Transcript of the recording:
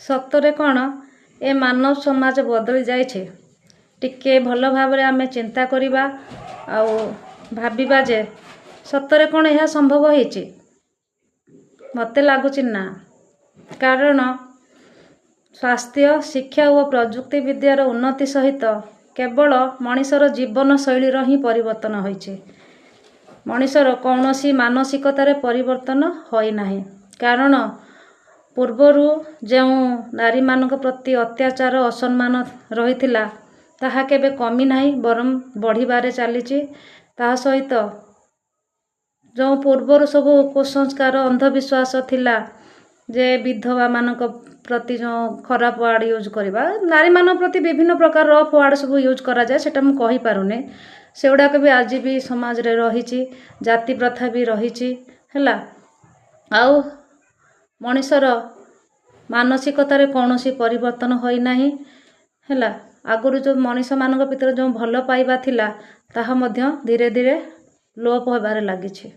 ସତରେ କ'ଣ ଏ ମାନବ ସମାଜ ବଦଳି ଯାଇଛି? ଟିକେ ଭଲ ଭାବରେ ଆମେ ଚିନ୍ତା କରିବା ଆଉ ଭାବିବା ଯେ ସତରେ କ'ଣ ଏହା ସମ୍ଭବ ହେଇଛି? ମୋତେ ଲାଗୁଛି ନା। କାରଣ ସ୍ୱାସ୍ଥ୍ୟ, ଶିକ୍ଷା ଓ ପ୍ରଯୁକ୍ତି ବିଦ୍ୟାର ଉନ୍ନତି ସହିତ କେବଳ ମଣିଷର ଜୀବନଶୈଳୀର ହିଁ ପରିବର୍ତ୍ତନ ହୋଇଛି। ମଣିଷର କୌଣସି ମାନସିକତାରେ ପରିବର୍ତ୍ତନ ହୋଇନାହିଁ। କାରଣ ପୂର୍ବରୁ ଯେଉଁ ନାରୀମାନଙ୍କ ପ୍ରତି ଅତ୍ୟାଚାର, ଅସମ୍ମାନ ରହିଥିଲା, ତାହା କେବେ କମି ନାହିଁ, ବରଂ ବଢ଼ିବାରେ ଚାଲିଛି। ତା ସହିତ ଯେଉଁ ପୂର୍ବରୁ ସବୁ କୁସଂସ୍କାର, ଅନ୍ଧବିଶ୍ୱାସ ଥିଲା ଯେ ବିଧବାମାନଙ୍କ ପ୍ରତି ଯେଉଁ ଖରାପ ୱାର୍ଡ଼ ୟୁଜ୍ କରିବା, ନାରୀମାନଙ୍କ ପ୍ରତି ବିଭିନ୍ନ ପ୍ରକାର ରଫ୍ ୱାର୍ଡ଼ ସବୁ ୟୁଜ୍ କରାଯାଏ, ସେଇଟା ମୁଁ କହିପାରୁନି, ସେଗୁଡ଼ାକ ବି ଆଜି ବି ସମାଜରେ ରହିଛି। ଜାତି ପ୍ରଥା ବି ରହିଛି, ହେଲା। ଆଉ ମଣିଷର ମାନସିକତାରେ କୌଣସି ପରିବର୍ତ୍ତନ ହୋଇନାହିଁ, ହେଲା। ଆଗରୁ ଯେଉଁ ମଣିଷମାନଙ୍କ ଭିତରେ ଯେଉଁ ଭଲ ପାଇବା ଥିଲା, ତାହା ମଧ୍ୟ ଧୀରେ ଧୀରେ ଲୋପ ହେବାରେ ଲାଗିଛି।